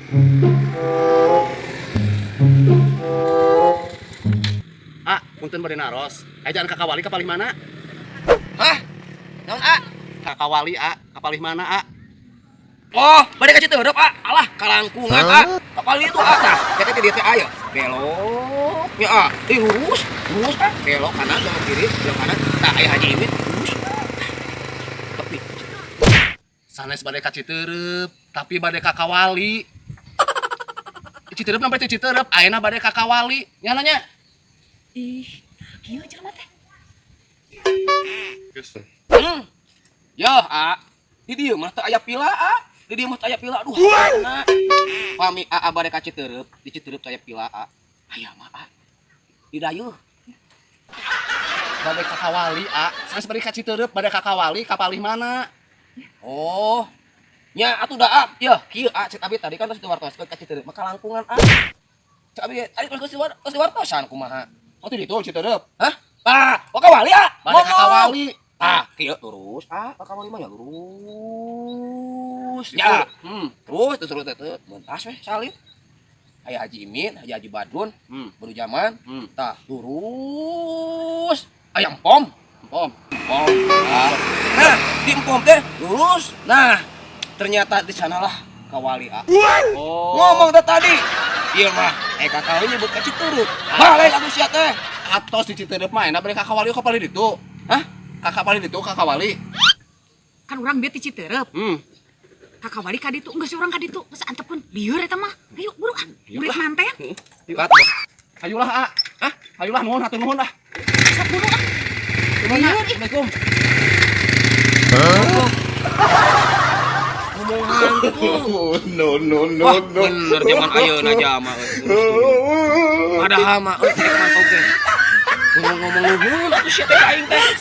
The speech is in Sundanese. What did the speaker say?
Ah, punten bade naros. Aya jalan ka Kawali ka palih mana? Hah? Naon, A? Ka Kawali, A. Ka palih mana, A? Oh, bade ka Citeureup, A. Alah, kalangkungan, A. Kapal itu, A. Tah, kita teh dieu teh aya. Belok. Ya, A. Eh, lurus, lurus, A. Belok kanan, belok kiri, belok kanan. Tah, aya Haji Imin, lurus. Tepi. Sanes bade ka Citeureup, tapi bade ka Kawali. Citeureup sampai teh Citeureup, ayeuna bade ka Kawali. Nya nanya. Ih, kieu jelema teh. Geus. Ya, A. Di dieu mah teu aya pila, A. Di dieu mah teu aya pila. Aduh, na. Pami A bade ka Citeureup, di Citeureup teu aya pila, A. Aya mah, A. Di dayeuh. Bade ka Kawali, A. Sanes bade ka Citeureup, bade ka Kawali, ka palih mana? Oh. Nya atuh da, A. Ya, kieu, A, cek abi tadi kan tos diwartoskeun ka Citeureup mah kalangkungan, A. Cek abi tadi tos tos diwartosan kumaha. Oh, ti ditu Citeureup. Hah? Ah, oh Kawali, A. Bade ka Kawali. Ah, kieu lurus, ah, ka Kawali mah ya lurus. Ya. Terus terus terus teh mentas weh salin. Aya Haji Imin, Haji Haji Badrun, baru zaman. Tah, lurus. Aya empom. Empom. Empom. Ah. Nah, di empom teh lurus. Nah, ternyata di sanalah Kawali, ah. Oh. Ngomong teh tadi. Iya mah, eh kakak nyebut ka Citeureup. Balik atuh sia teh. Atos di Citeureup mah enak bade ka Kawali ka palih ditu. Hah? Ka palih ditu ka Kawali. Kan urang bieu ti Citeureup. Ka Kawali ka ditu, geus urang ka ditu. Geus antepkeun lieur eta mah. Ayo buru ah. Murid manten. Yuk atuh. Hayulah, A. Hah? Hayulah nuhun hatur nuhun lah. Sok buru ah. Nuhun, Lieur ih. Assalamualaikum. Ngomong hantu. No, no, no, Wah, no. bener zaman ayeuna jama euy. Padahal mah euy rek mantau ge. Ngomong-ngomong nuhun atuh sia teh aing teh.